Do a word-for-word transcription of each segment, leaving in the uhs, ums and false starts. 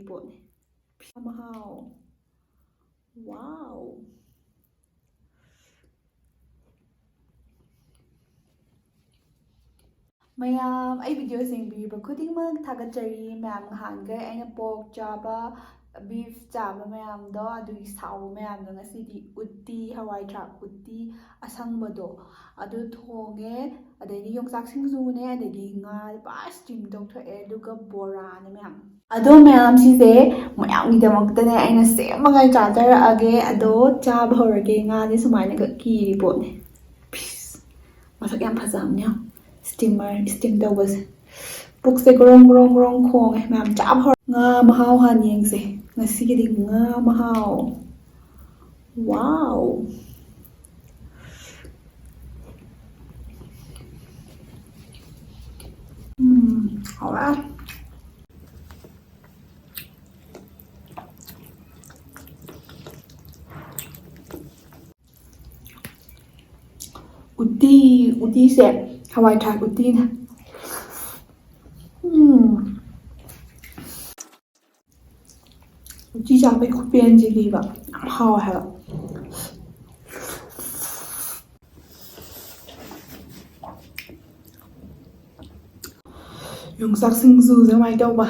ꯄꯣꯠꯅꯤ꯫ ꯃꯍꯥꯎ꯫ Wow꯫ ꯃꯌꯥꯝ, ꯑꯩ video ꯌꯦꯡꯕꯤꯔꯤꯕ ꯈꯨꯗꯤꯡꯃꯛ ꯊꯥꯒꯠꯆꯔꯤ꯫ ꯃꯌꯥꯝ, ꯉꯍꯥꯟꯈꯩ ꯑꯩꯅ pork ꯆꯥꯕ, beef ꯆꯥꯕ ꯃꯌꯥꯝꯗꯣ, ꯑꯗꯨꯒꯤ ꯁꯥꯎꯕ ꯃꯌꯥꯝꯗꯣ ꯉꯁꯤꯗꯤ ꯎꯇꯤ, ꯍꯋꯥꯏ ꯊ꯭ꯔꯥꯛ ꯎꯇꯤ ꯑꯁꯪꯕꯗꯣ ꯑꯗꯨ ꯊꯣꯡꯉꯦ꯫ ꯑꯗꯩꯗꯤ ꯌꯣꯡꯆꯥꯛ ꯁꯤꯡꯖꯨꯅꯦ, ꯑꯗꯩꯗꯤ ꯉꯥ ꯄꯨꯔꯥ steam ꯇꯧꯊꯣꯛꯑꯦ, ꯑꯗꯨꯒ ꯕꯣꯔꯥꯅꯦ ꯃꯌꯥꯝ꯫ ꯑꯗꯣ ꯃꯌꯥꯝꯁꯤꯁꯦ ꯃꯌꯥꯝꯒꯤꯗꯃꯛꯇꯅꯦ ꯑꯩꯅ ꯁꯦꯝꯃꯒ ꯆꯥꯖꯔꯛꯑꯒꯦ꯫ ꯑꯗꯣ ꯆꯥꯕ ꯍꯧꯔꯒꯦ꯫ ꯉꯥꯗꯤ ꯁꯨꯃꯥꯏꯅꯒ ꯀꯤꯔꯤ ꯄꯣꯠꯅꯦ꯫ ꯄꯤꯁ꯫ ꯃꯁꯛ ꯌꯥꯝ ꯐꯖꯕꯅꯦ꯫ Steamer, steam ꯇꯧꯕꯁꯦ꯫ ꯄꯨꯛꯁꯦ ꯒ꯭ꯔꯣꯡ ꯒ꯭ꯔꯣꯡ ꯒ꯭ꯔꯣꯡ ꯈꯣꯡꯉꯦ꯫ ꯃꯌꯥꯝ ꯆꯥꯕ ꯍꯧꯔ-, ꯉꯥ ꯃꯍꯥꯎ ꯍꯥꯟꯅ ꯌꯦꯡꯁꯦ꯫ ꯉꯁꯤꯒꯤꯗꯤ ꯉꯥ ꯃꯍꯥꯎ꯫ Wow꯫ ꯎꯝ, ꯍꯥꯎꯔꯦ꯫ ꯎꯇꯤ, ꯎꯇꯤꯁꯦ ꯍꯋꯥꯏ ꯊ꯭ꯔꯥꯛ ꯎꯇꯤꯅꯦ꯫ ꯎꯝ꯫ ꯎꯇꯤ ꯆꯥꯕꯩ ꯈꯨꯄꯦꯟꯁꯤꯗꯤꯕ ꯌꯥꯝ ꯍꯥꯎꯋꯦ ꯍꯥꯏꯕ꯫ ꯌꯣꯡꯆꯥꯛ ꯁꯤꯡꯖꯨꯁꯦ ꯀꯃꯥꯏꯅ ꯇꯧꯕ?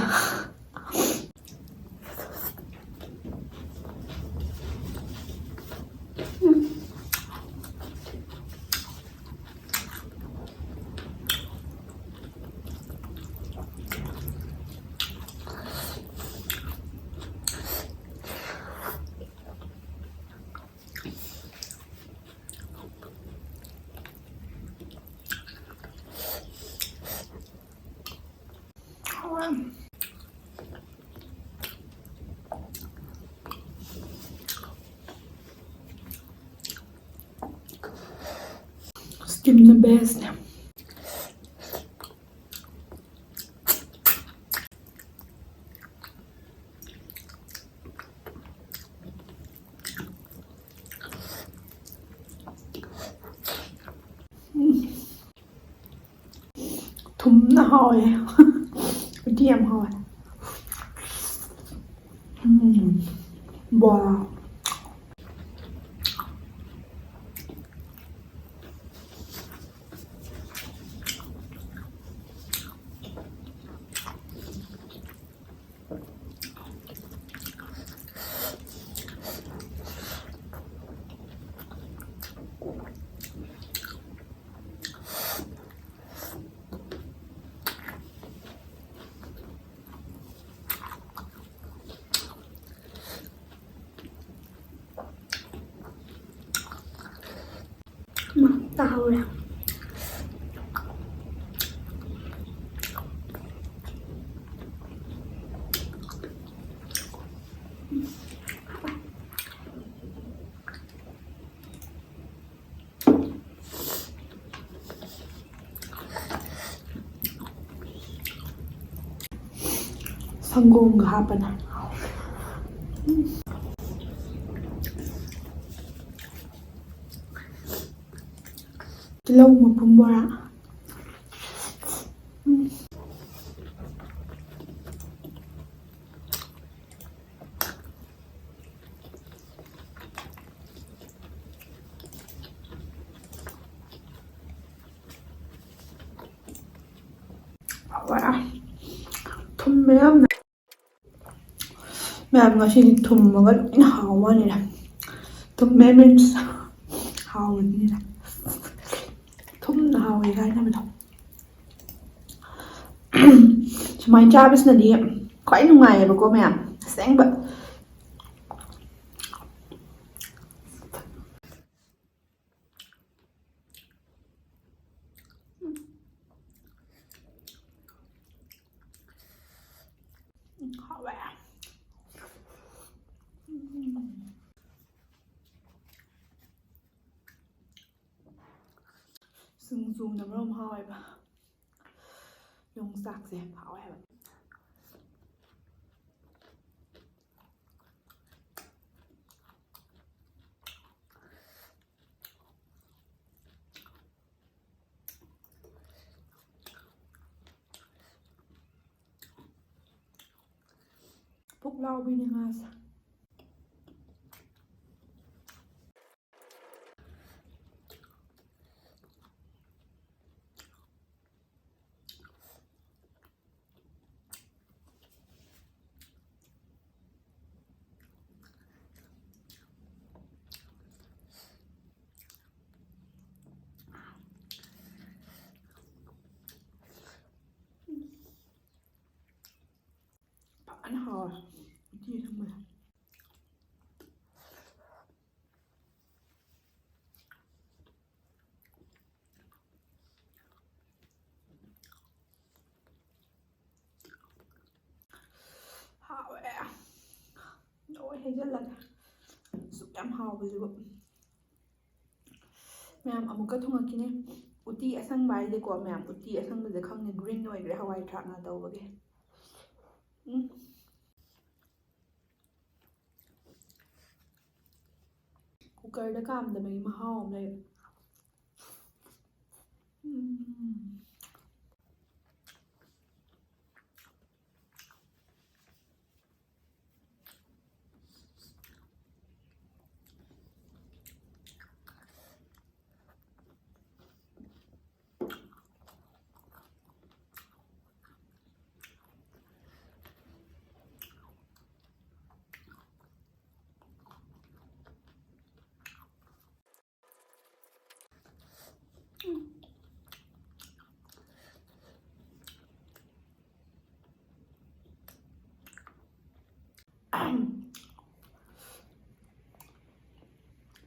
Steamꯅ bestꯅꯦ꯫ ꯎꯝ꯫ ꯊꯨꯝꯅ ꯍꯥꯎꯋꯦ꯫ ꯎꯇꯤ ꯌꯥꯝ ꯍꯥꯎꯋꯦ꯫ ꯎꯝ꯫ ꯕꯣꯔꯥ꯫ ꯃꯥ ꯇꯥꯍꯧꯔꯦ꯫ ꯁꯪꯒꯣꯝꯒ ꯍꯥꯞꯄꯅ꯫ ꯇꯤꯜꯍꯧ ꯃꯄꯨꯝ ꯕꯣꯔꯥ꯫ ꯍꯥꯎꯋꯦ꯫ ꯊꯨꯝꯃꯦ ꯌꯥꯝꯅ꯫ ꯃꯌꯥꯝ, ꯉꯁꯤꯗꯤ ꯊꯨꯝꯃꯒ ꯂꯣꯏꯅ ꯍꯥꯎꯕ ꯋꯥꯅꯤꯗ꯫ ꯊꯨꯝꯃꯦ means ꯍꯥꯎꯕꯅꯤꯅ꯫ ꯊꯨꯝꯅ ꯍꯥꯎꯋꯦ ꯀꯥꯏꯅꯕꯗꯣ꯫ ꯁꯨꯃꯥꯏꯅ ꯆꯥꯕꯁꯤꯅꯗꯤ ꯈ꯭ꯋꯥꯏ ꯅꯨꯡꯉꯥꯏꯌꯦꯕꯀꯣ ꯃꯌꯥꯝ, ꯑꯁꯦꯡꯕ꯫ ꯍꯥꯎꯋꯦ꯫ ꯎꯝ꯫ ꯁꯤꯡꯖꯨꯅ ꯃꯔꯣꯝ ꯍꯥꯎꯋꯦꯕ꯫ ꯌꯣꯡꯆꯥꯛꯁꯦ ꯍꯥꯎꯋꯦ ꯍꯥꯏꯕ꯫ ꯄꯨꯛꯂꯥꯎꯕꯤꯅꯦ ꯉꯥꯁꯦ꯫ ꯐꯖꯅ ꯍꯥꯎꯔꯦ ꯎꯇꯤ ꯑꯁꯪꯕꯁꯦ꯫ ꯍꯥꯎꯋꯦ꯫ ꯂꯣꯏ ꯍꯩꯖꯜꯂꯒꯦ꯫ ꯁꯨꯛ ꯌꯥꯝ ꯍꯥꯎꯕꯁꯤꯕꯨ꯫ ꯃꯌꯥꯝ ꯑꯃꯨꯛꯀ ꯊꯣꯡꯉꯛꯈꯤꯅꯦ꯫ ꯎꯇꯤ ꯑꯁꯪꯕ ꯍꯥꯏꯁꯦꯀꯣ ꯃꯌꯥꯝ, ꯎꯇꯤ ꯑꯁꯪꯕꯁꯦ ꯈꯪꯅꯤ, green ꯑꯣꯏꯈ꯭ꯔꯦ ꯍꯋꯥꯏ ꯊ꯭ꯔꯥꯛꯅ ꯇꯧꯕꯒꯤ꯫ ꯎꯝ꯫ ꯀꯨꯀꯔꯗ ꯀꯥꯝꯗꯕꯒꯤ ꯃꯍꯥꯎ ꯑꯃ ꯂꯩ꯫ ꯎꯝ꯫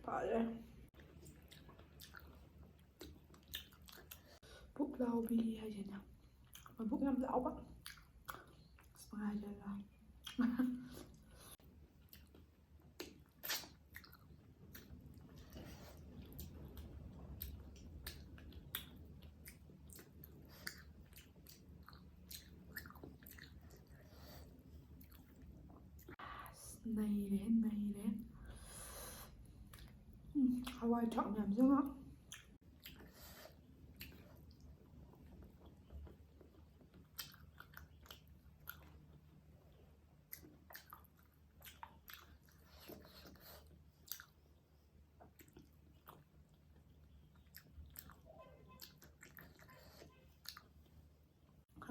ꯐꯔꯦ꯫ ꯄꯨꯛꯂꯥꯎꯕꯤ ꯍꯥꯏꯁꯤꯅ ꯃꯕꯨꯛ ꯌꯥꯝ ꯂꯥꯎꯕ꯫ ꯑꯁ, ꯉꯥꯏꯗꯣꯏꯔꯣ? ꯑꯁ, ꯅꯩꯔꯦ, ꯅꯩꯔꯦ꯫ ꯎꯝ, ꯍꯋꯥꯏ ꯊ꯭ꯔꯥꯛ ꯃꯌꯥꯝꯁꯤꯒ꯫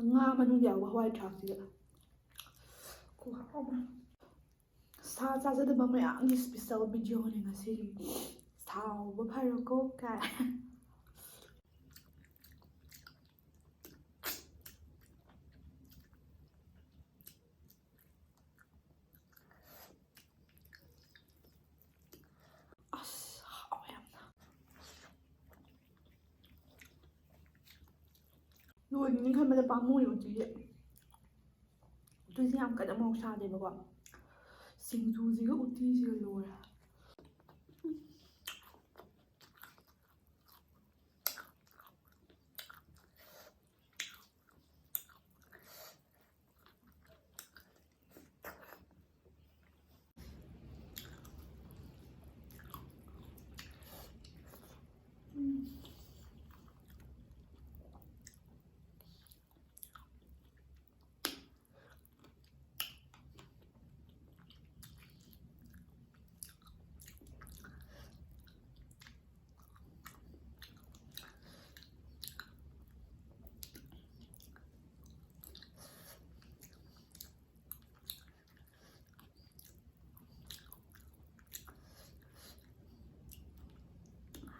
ꯉꯥ ꯃꯅꯨꯡꯗ ꯌꯥꯎꯕ ꯍꯋꯥꯏ ꯊ꯭ꯔꯥꯛꯁꯤꯗ ꯈꯨꯍꯥꯎ ꯑꯃ꯫ ꯁꯥ ꯆꯥꯖꯗꯕ ꯃꯌꯥꯝꯒꯤ special videoꯅꯦ ꯉꯁꯤꯒꯤ꯫ ꯁꯥꯎꯕ ꯐꯔꯣꯀꯣ ꯀꯥꯏ꯫ ꯑꯁ, ꯍꯥꯎꯋꯦ ꯌꯥꯝꯅ꯫ ꯂꯣꯏꯒꯅꯤ ꯈꯟꯕꯗ ꯄꯥꯝꯃꯨꯔꯦ ꯎꯇꯤꯁꯦ꯫ ꯎꯇꯤꯁꯦ ꯌꯥꯝ ꯀꯟꯅ ꯃꯣꯔꯣꯛ ꯁꯥꯗꯦꯕꯀꯣ꯫ ꯁꯤꯡꯖꯨꯁꯤꯒ ꯎꯇꯤꯁꯤꯒ ꯂꯣꯏꯔꯦ꯫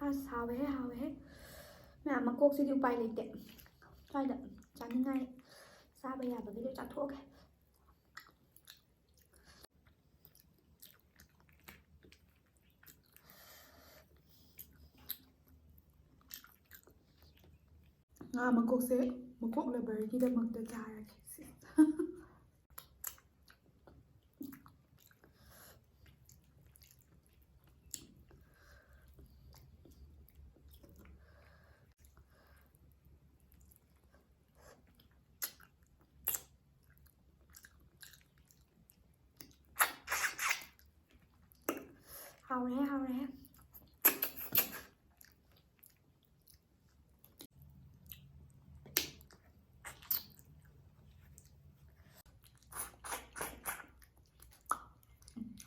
ꯑꯁ, ꯍꯥꯎꯋꯦꯍꯦ, ꯍꯥꯎꯋꯦꯍꯦ꯫ ꯃꯌꯥꯝ ꯃꯀꯣꯛꯁꯤꯗꯤ ꯎꯄꯥꯏ ꯂꯩꯇꯦ꯫ ꯁ꯭ꯋꯥꯏꯗ ꯆꯥꯅꯤꯡꯉꯥꯏ ꯆꯥꯕ ꯌꯥꯕꯒꯤ ꯂꯣꯏ ꯆꯥꯊꯣꯛꯑꯒꯦ꯫ ꯉꯥ ꯃꯀꯣꯛꯁꯦ ꯃꯀꯣꯛ loverꯒꯤꯗꯃꯛꯇ ꯆꯥꯔꯒꯦ꯫ ꯍꯥꯎꯔꯦ, ꯍꯥꯎꯔꯦ꯫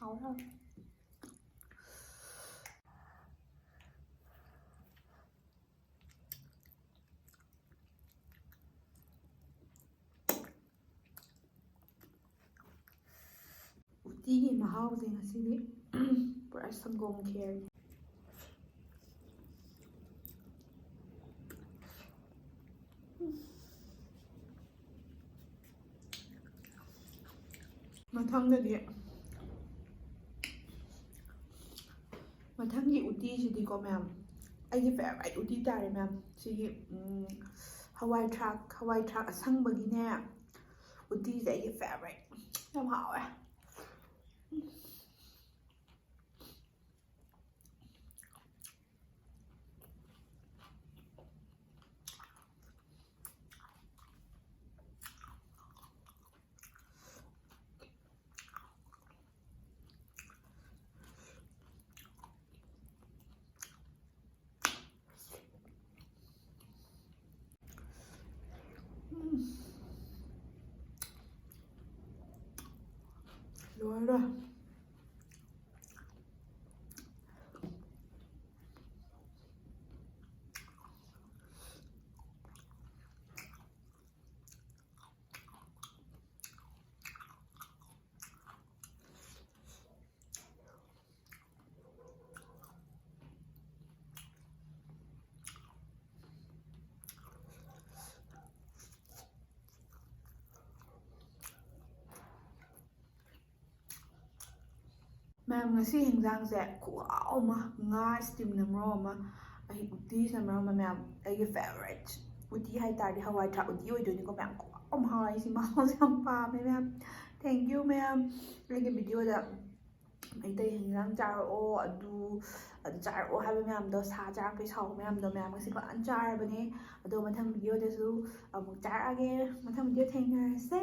ꯍꯥꯎꯔꯦ, ꯍꯥꯎꯔꯦ꯫ ꯎꯇꯤꯒꯤ ꯃꯍꯥꯎꯁꯦ ꯉꯁꯤꯗꯤ ꯄꯨꯔꯥ ꯁꯪꯒꯣꯝ ꯈꯦꯔꯅꯤ꯫ ꯃꯊꯪꯗꯗꯤ, ꯃꯊꯪꯒꯤ ꯎꯇꯤꯁꯤꯗꯤꯀꯣ ꯃꯌꯥꯝ, ꯑꯩꯒꯤ favourite ꯎꯇꯤ ꯇꯥꯔꯦ ꯃꯌꯥꯝ꯫ ꯁꯤꯒꯤ, ꯎꯝ, ꯍꯋꯥꯏ ꯊ꯭ꯔꯥꯛ, ꯍꯋꯥꯏ ꯊ꯭ꯔꯥꯛ ꯑꯁꯪꯕꯒꯤꯅꯦ ꯎꯇꯤꯁꯦ ꯑꯩꯒꯤ favourite꯫ ꯌꯥꯝ ꯍꯥꯎꯋꯦ꯫ ꯎꯝ꯫ ꯂꯣꯏꯔꯦ꯫ ꯃꯌꯥꯝ, ꯉꯁꯤ ꯍꯤꯟꯖꯥꯡꯁꯦ ꯈꯨꯍꯥꯎ ꯑꯃ, ꯉꯥ steamꯅ ꯃꯔꯣꯜ ꯑꯃ, ꯑꯩ ꯎꯇꯤꯁꯤꯅ ꯃꯔꯣꯜ ꯑꯃ, ꯃꯌꯥꯝ, ꯑꯩꯒꯤ favourite ꯎꯇꯤ ꯍꯥꯏꯇꯥꯔꯗꯤ ꯍꯋꯥꯏ ꯊ꯭ꯔꯥꯛ ꯎꯇꯤ ꯑꯣꯏꯗꯣꯏꯅꯤꯀꯣ ꯃꯌꯥꯝ꯫ ꯈꯨꯍꯥꯎ ꯑꯃ ꯍꯥꯎꯋꯦ, ꯑꯩ ꯁꯤ ꯃꯍꯥꯎꯁꯦ ꯌꯥꯝ ꯄꯥꯝꯃꯦ ꯃꯌꯥꯝ꯫ Thank you ꯃꯌꯥꯝ, ꯑꯩꯒꯤ videoꯗ ꯃꯩꯇꯩ ꯍꯤꯟꯖꯥꯡ ꯆꯥꯔꯛꯑꯣ, ꯑꯗꯨ, ꯑꯗꯨ ꯆꯥꯔꯛꯑꯣ ꯍꯥꯏꯕ ꯃꯌꯥꯝꯗꯣ, ꯁꯥ ꯆꯥꯔꯛꯄꯩ ꯁꯥꯎꯕ ꯃꯌꯥꯝꯗꯣ, ꯃꯌꯥꯝ ꯉꯁꯤ ꯐꯖꯅ ꯆꯥꯔꯕꯅꯦ꯫ ꯑꯗꯣ ꯃꯊꯪ videoꯗꯁꯨ ꯑꯃꯨꯛ ꯆꯥꯔꯛꯑꯒꯦ, ꯃꯊꯪ video ꯊꯦꯡꯅꯔꯁꯦ꯫